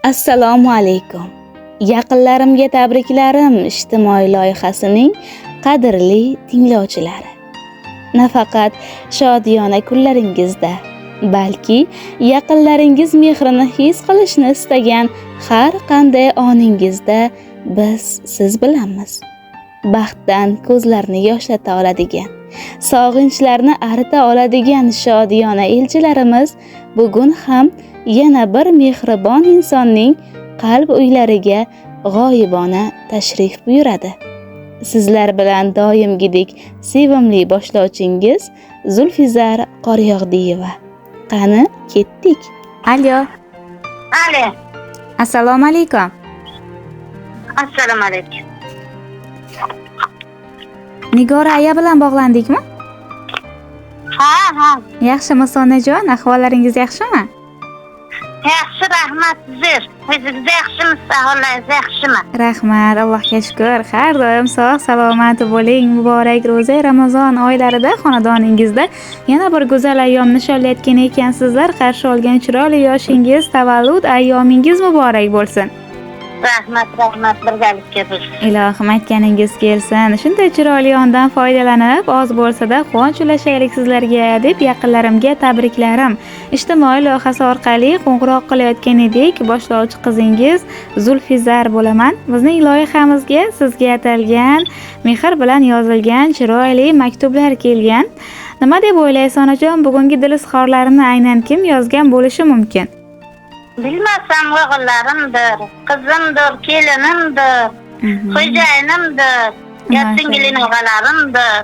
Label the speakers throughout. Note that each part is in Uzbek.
Speaker 1: Assalomu alaykum. Yaqinlarimga tabriklarim ijtimoiy loyihasining qadrli tinglovchilari. Nafaqat shodiyona kunlaringizda, balki yaqinlaringiz mehrini his qilishni istagan har qanday oningizda biz siz bilanmiz. Baxtdan ko'zlarni yoshlata oladigan, sog'inchlarni arita oladigan shodiyona elchilarimiz bugun ham yana bir mehribon insonning qalb uylariga g'oyibona tashrif buyuradi. Sizlar bilan doimgidek sevimli boshlovchingiz Zulfizar Qoryog'diyeva. Qani, ketdik. Alo.
Speaker 2: Alo.
Speaker 1: Assalomu alaykum.
Speaker 2: Assalomu alaykum.
Speaker 1: Nigora aya bilan bog'landikmi?
Speaker 2: Ha, ha.
Speaker 1: Yaxshimisiz, onajon? Ahvollaringiz yaxshimi?
Speaker 2: Yaxshi, rahmat, zo'r. O'zingiz yaxshimisiz? Ahvollaringiz yaxshimi?
Speaker 1: Rahmat, Allohga shukr. Har doim sog' salomat bo'ling. Muborak ro'za Ramazon oylarida xonadoningizda yana bir go'zal ayyom nishonlayotgan ekansizlar. Qarshi olgan chiroyli yoshingiz, tavallud ayyomingiz muborak bo'lsin.
Speaker 2: Rahmat, rahmat, birgalikka bo'lsin.
Speaker 1: Ilohim, aytganingiz kelsin. Shunday chiroyli ondan foydalanib, oz bo'lsa-da quvonch ulashaylik sizlarga deb yaqinlarimga tabriklarim ijtimoiy loyihasi orqali qo'ng'iroq qilayotgan edik. Boshlovchi qizingiz Zulfizar bo'laman. Bizning loyihamizga sizga atalgan, mehr bilan yozilgan chiroyli maktublar kelgan. Nima deb o'ylaysiz, onajon, bugungi dil izhorlarini aynan kim yozgan bo'lishi mumkin?
Speaker 2: Bilmasam, o'g'illarimdir, qizimdir, kelinimdir, xo'jayinimdir, yo singlim og'alarimdir.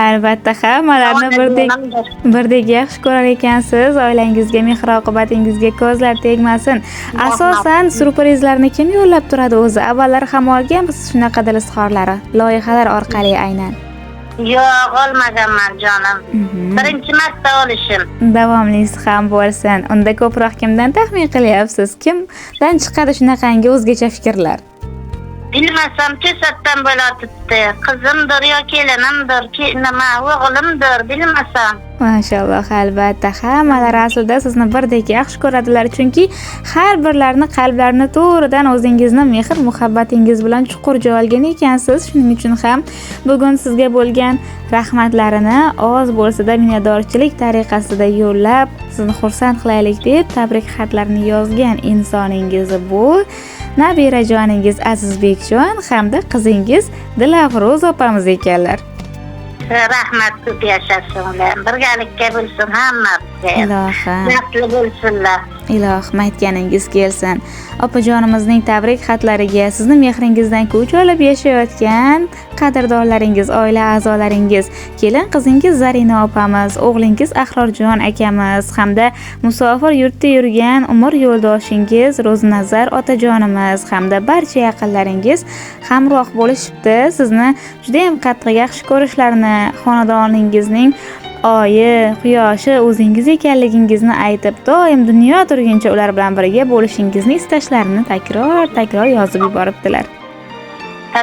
Speaker 1: Albatta, hammalarini birdek
Speaker 2: Onajonimdir.
Speaker 1: birdek yaxshi ko'rar ekansiz. Oilangizga mehr oqibatingizga ko'zlar tegmasin. Asosan syurprizlarni kim yo'llab turadi o'zi? Avvallar ham olganmisiz shunaqa dil izhorlari loyihalar orqali aynan?
Speaker 2: Yo'q, olmaganman, jonim. Birinchi marta olishim.
Speaker 1: Davomlisi ham bo'lsin. Unda ko'proq kimdan taxmin qilyapsiz? Kimdan chiqadi shunaqangi o'zgacha fikrlar?
Speaker 2: Bilmasam, to'satdan bo'layotibdi. Qizimdir yo kelinimdir, nima, o'g'limdir, bilmasam.
Speaker 1: Mashalloh, albatta hammalari aslida sizni birdek yaxshi ko'radilar, chunki har birlarini qalblarini to'g'ridan o'zingizni mehr muhabbatingiz bilan chuqur joy olgan ekansiz. Shuning uchun ham bugun sizga bo'lgan rahmatlarini oz bo'lsa-da minnatdorchilik tariqasida yo'llab, sizni xursand qilaylik deb tabrik xatlarini yozgan insoningiz bu nabirajoningiz Azizbekjon hamda qizingiz Dilafruz opamiz ekanlar.
Speaker 2: Rahmat, ko'p yashasin ular. Birgalikka bo'lsin hammamizga.
Speaker 1: Ilohim.
Speaker 2: Baxtli bo'lsinlar.
Speaker 1: Ilohim, aytganingiz kelsin. Opajonimizning tabrik xatlariga sizni mehringizdan kuch olib yashayotgan qadrdonlaringiz, oila a'zolaringiz, kelin qizingiz Zarina opamiz, o'g'lingiz Ahrorjon akamiz hamda musofir yurtda yurgan umr yo'ldoshingiz Ro'znazar otajonimiz hamda barcha yaqinlaringiz hamroh bo'lishibdi. Sizni juda ham qattiq yaxshi ko'rishlarini, xonadoningizning oyi, quyoshi o'zingiz ekanligingizni aytib, doim dunyo turguncha ular bilan birga bo'lishingizni istashlarini takror-takror yozib yuboribdilar.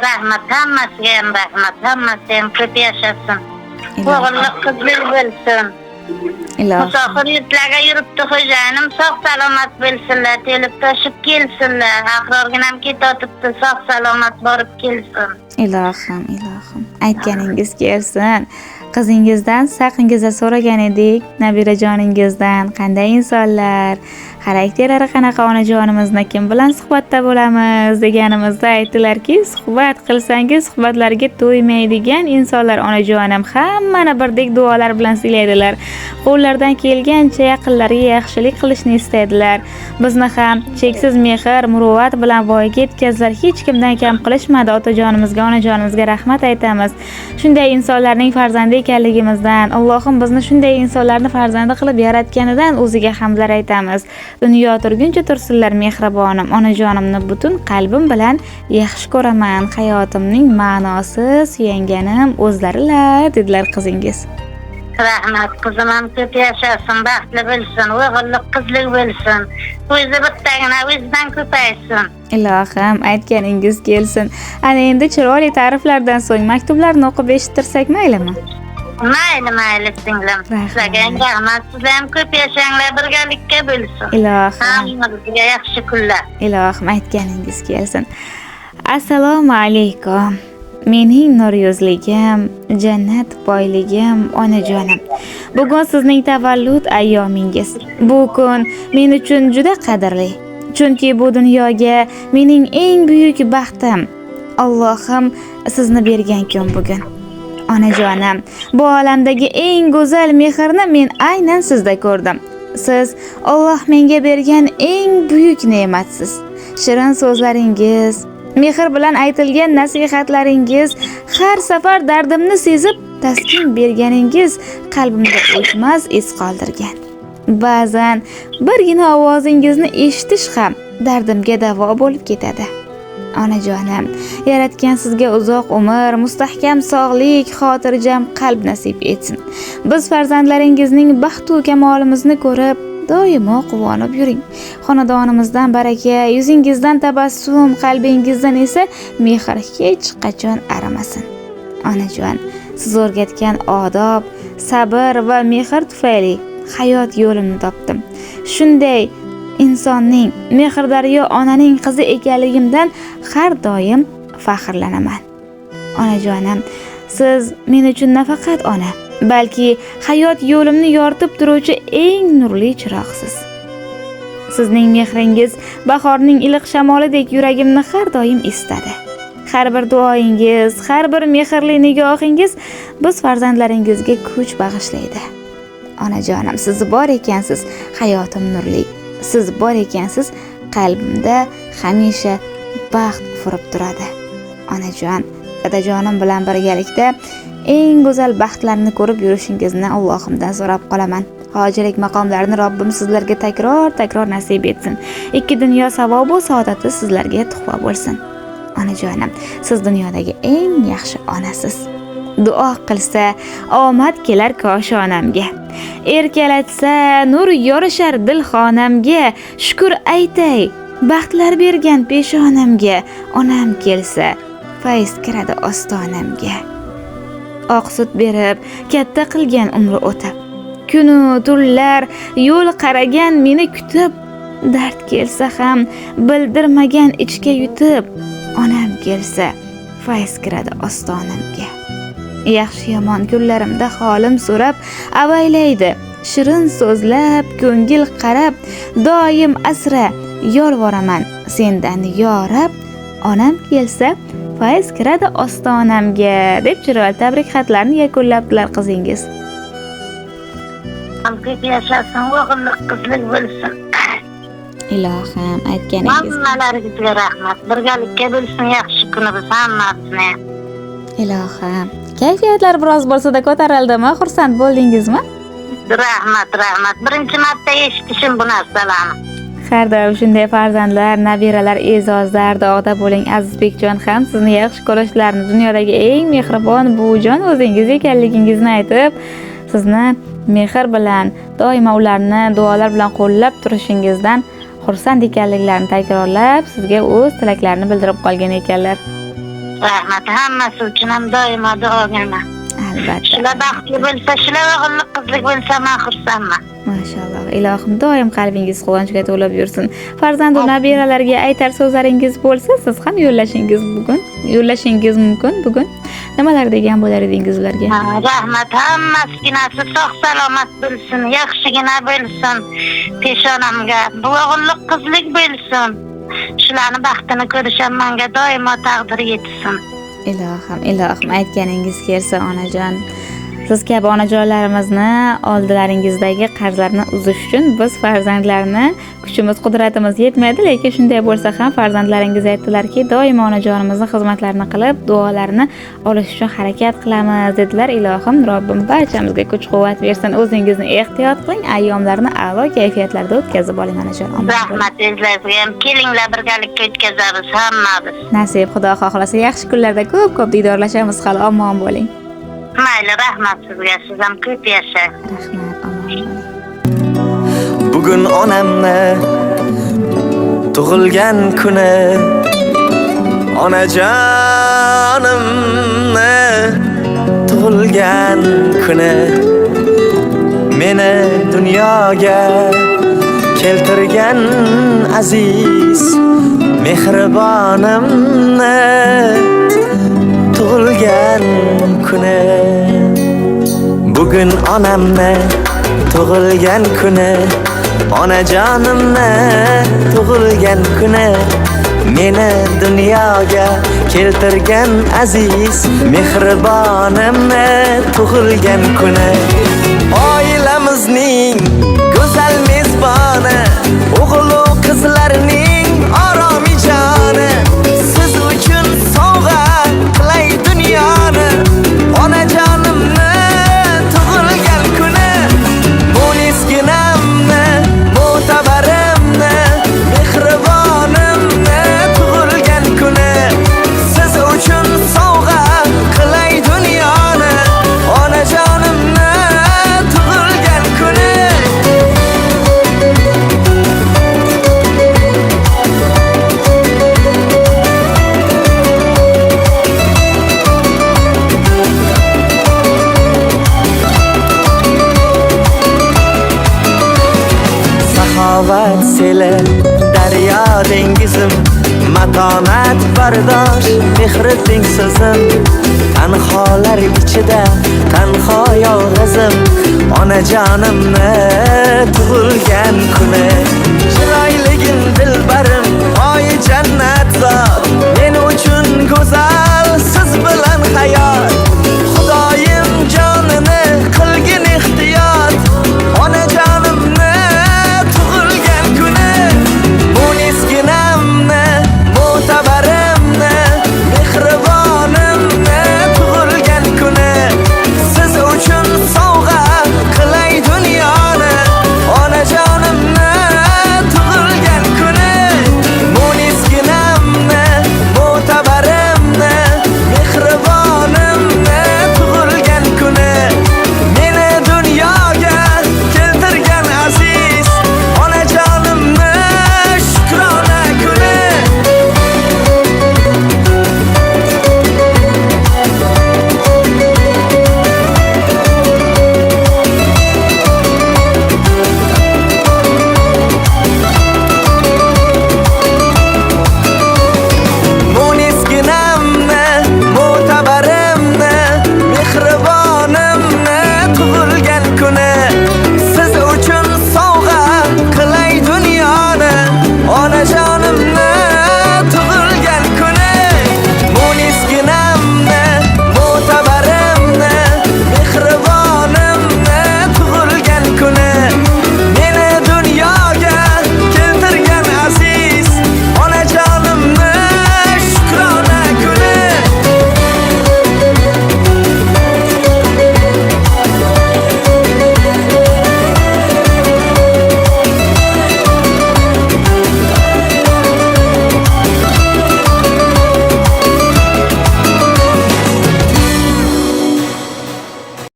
Speaker 2: Rahmat, hammasiga ham rahmat, hammasi ham ko'p yashasin.
Speaker 1: Ilohim.
Speaker 2: O'g'illi qizli bo'lsin.
Speaker 1: Ilohim.
Speaker 2: Musofir yurtlarga yuribdi xo'jayinim, sog' salomat bo'lsinlar, telib toshib kelsinlar. Ahrorginam ketayotibdi, sog' salomat borib kelsin.
Speaker 1: Ilohim, ilohim. Aytganingiz kelsin. Qizingizdan haqingizda so'ragan edik, nabirajoningizdan qanday insonlar, xarakterlari qanaqa onajonimizni, kim bilan suhbatda bo'lamiz deganimizda aytdilarki, suhbat qilsangiz suhbatlarga to'ymaydigan insonlar onajonim, hammani birdek duolar bilan siylaydilar. Qo'llaridan kelgancha yaqinlariga yaxshilik qilishni istaydilar. Bizni ham cheksiz mehr, muruvvat bilan voyaga yetkazdilar. Hech kimdan kam qilishmadi. Otajonimizga, onajonimizga rahmat aytamiz. Shunday insonlarning farzandi ekanligimizdan, Allohim bizni shunday insonlarni farzandi qilib yaratganidan o'ziga hamdlar aytamiz. Dunyo turguncha tursinlar mehribonim, onajonimni butun qalbim bilan yaxshi ko'raman. Hayotimning ma'nosi, suyanganim o'zlarilar, dedilar qizingiz.
Speaker 2: Rahmat, qizim ham ko'p yashasin, baxtli bo'lsin, o'g'illi qizli bo'lsin. O'zi bittagina o'zidan ko'paysin.
Speaker 1: Ilohim, aytganingiz kelsin. Ana endi chiroyli ta'riflardan so'ng maktublarni o'qib eshittirsak maylimi?
Speaker 2: Mayli, mayli singlim.
Speaker 1: Rahmat.
Speaker 2: Sizlarga ham rahmat. Sizlar ham ko'p yashanglar, birgalikka bo'lsin.
Speaker 1: Ilohim.
Speaker 2: Hammamizga yaxshi kunlar.
Speaker 1: Ilohim, aytganingiz kelsin. Assalomu alaykum. Mening nur yuzligim, jannat boyligim, onajonim. Bugun sizning tavallud ayyomingiz. Bu kun men uchun juda qadrli. Chunki bu dunyoga mening eng buyuk baxtim Allohim sizni bergan kun bugun. Onajonim, bu olamdagi eng go'zal mehrni men aynan sizda ko'rdim. Siz Alloh menga bergan eng buyuk ne'matsiz. Shirin so'zlaringiz, mehr bilan aytilgan nasihatlaringiz, har safar dardimni sezib taskin berganingiz qalbimda o'chmas iz qoldirgan. Ba'zan birgina ovozingizni eshitish ham dardimga davo bo'lib ketadi. Onajonim, yaratgan sizga uzoq umr, mustahkam sog'lik, xotirjam qalb nasib etsin. Biz farzandlaringizning baxtu kamolimizni ko'rib doimo quvonib yuring. Xonadonimizdan baraka, yuzingizdan tabassum, qalbingizdan esa mehr hech qachon arimasin. Onajon, siz o'rgatgan odob, sabr va mehr tufayli hayot yo'limni topdim. Shunday insonning, mehrdaryo onaning qizi ekanligimdan har doim faxrlanaman. Onajonim, siz men uchun nafaqat ona, balki hayot yo'limni yoritib turuvchi eng nurli chiroqsiz. Sizning mehringiz bahorning iliq shamolidek yuragimni har doim isitadi. Har bir duoyingiz, har bir mehrli nigohingiz biz farzandlaringizga kuch bag'ishlaydi. Onajonim, siz bor ekansiz, hayotim nurli. Siz bor ekansiz, qalbimda hamisha baxt ufurib turadi. Onajon, dadajonim bilan birgalikda eng go'zal baxtlarni ko'rib yurishingizni Allohimdan so'rab qolaman. Hojilik maqomlarini Robbim sizlarga takror-takror nasib etsin. Ikki dunyo savobu saodati sizlarga tuhfa bo'lsin. Onajonim, siz dunyodagi eng yaxshi onasiz. Duo qilsa omad kelar koshonamga. Erkalatsa nur yorishar dilxonamga. Shukr aytay baxtlar bergan peshonamga. Onam kelsa fayz kiradi ostonamga. Oq sut berib katta qilgan umri o'tib, kunu tunlar yo'l qaragan meni kutib, dard kelsa ham bildirmagan ichga yutib, onam kelsa fayz kiradi ostonamga. Yaxshi yomon kunlarimda holim so'rab avaylaydi, shirin so'zlab ko'ngil qarab, doim asra yolvoraman sendan yo Rab, onam kelsa fayz kiradi ostonamga, deb chiroyli tabrik xatlarini yakunlabdilar qizingiz.
Speaker 2: Ko'p yashasin, o'g'illik qizlik bo'lsin.
Speaker 1: Ilohim, aytganingiz.
Speaker 2: Hammalaringizga rahmat. Birgalikka bo'lsin yaxshi kunimiz hammamizni.
Speaker 1: Ilohim. Kayfiyatlar biroz bo'lsa-da ko'tarildimi? Xursand bo'ldingizmi?
Speaker 2: Rahmat, rahmat. Birinchi marta eshitishim bu narsalarni.
Speaker 1: Har doim shunday farzandlar, nabiralar e'zozda, ardog'da bo'ling. Azizbekjon ham sizni yaxshi ko'rishlarini, dunyodagi eng mehribon buvijon o'zingiz ekanligingizni aytib, sizni mehr bilan, doimo ularni duolar bilan qo'llab turishingizdan xursand ekanliklarini takrorlab, sizga o'z tilaklarini bildirib qolgan ekanlar.
Speaker 2: Rahmat, hammasi uchun ham doimo duogaman.
Speaker 1: Albatta.
Speaker 2: Shular baxtli bo'lsa, shular o'g'illik qizlik bo'lsa, men xursandman.
Speaker 1: Mashalloh. Ilohim doim qalbingiz quvonchga to'lib yursin. Farzand va nabiralarga aytar so'zlaringiz bo'lsa, siz ham yo'llashingiz mumkin bugun. Nimalar degan bo'lar edingiz ularga?
Speaker 2: Rahmat, hammasiginasi sog' salomat bo'lsin, yaxshigina bo'lsin peshonamga. Bu o'g'illik qizlik bo'lsin. Shularni baxtini ko'risham menga doimo taqdir yetsin.
Speaker 1: Ilohim, ilohim, aytganingiz kelsa onajon. Siz kabi onajonlarimizni oldilaringizdagi qarzlarni uzish uchun biz farzandlarni kuchimiz, qudratimiz yetmaydi, lekin shunday bo'lsa ham farzandlaringiz aytdilarki, doimo onajonimizni xizmatlarini qilib, duolarini olish uchun harakat qilamiz dedilar. Ilohim, Robbim barchamizga kuch-quvvat bersin. O'zingizni ehtiyot qiling, ayyomlarni a'lo kayfiyatlarda o'tkazib oling onajon. Omon bo'ling.
Speaker 2: Rahmat o'zlaringizga ham. Kelinglar birgalikka o'tkazamiz hammamiz.
Speaker 1: Nasib, Xudo xohlasa yaxshi kunlarda ko'p-ko'p diydorlashamiz hali. Omon bo'ling.
Speaker 2: Mayli, rahmat sizga. Siz ham ko'p yashang.
Speaker 1: Rahmat, omon bo'ling.
Speaker 3: Bugun onamni tug'ilgan kuni, onajonimni tug'ilgan Tug'ilgan kuni, meni dunyoga keltirgan aziz mehribonimni tug'ilgan kuni. Bugun onamni tug'ilgan kuni, onajonimni tug'ilgan kuni, meni dunyoga keltirgan aziz mehribonimni tug'ilgan kuni. Oilamizning go'zal mezboni, o'g'il u qizlarning oromi joni, siz uchun sovg'a qilay dunyoni, onajonimni tug'ilgan kuni. Munisginamni, mo'tabarimni, mehribonimni tug'ilgan kuni, siz uchun sovg'a qilay dunyoni, onajonimni tug'ilgan kuni. Saxovat seli, daryo dengizim, matonat bardosh, mehri tengsizim, tanholar ichida tanho yolg'izim, onajonimni tug'ilgan kuni. Chiroyligin dilbar.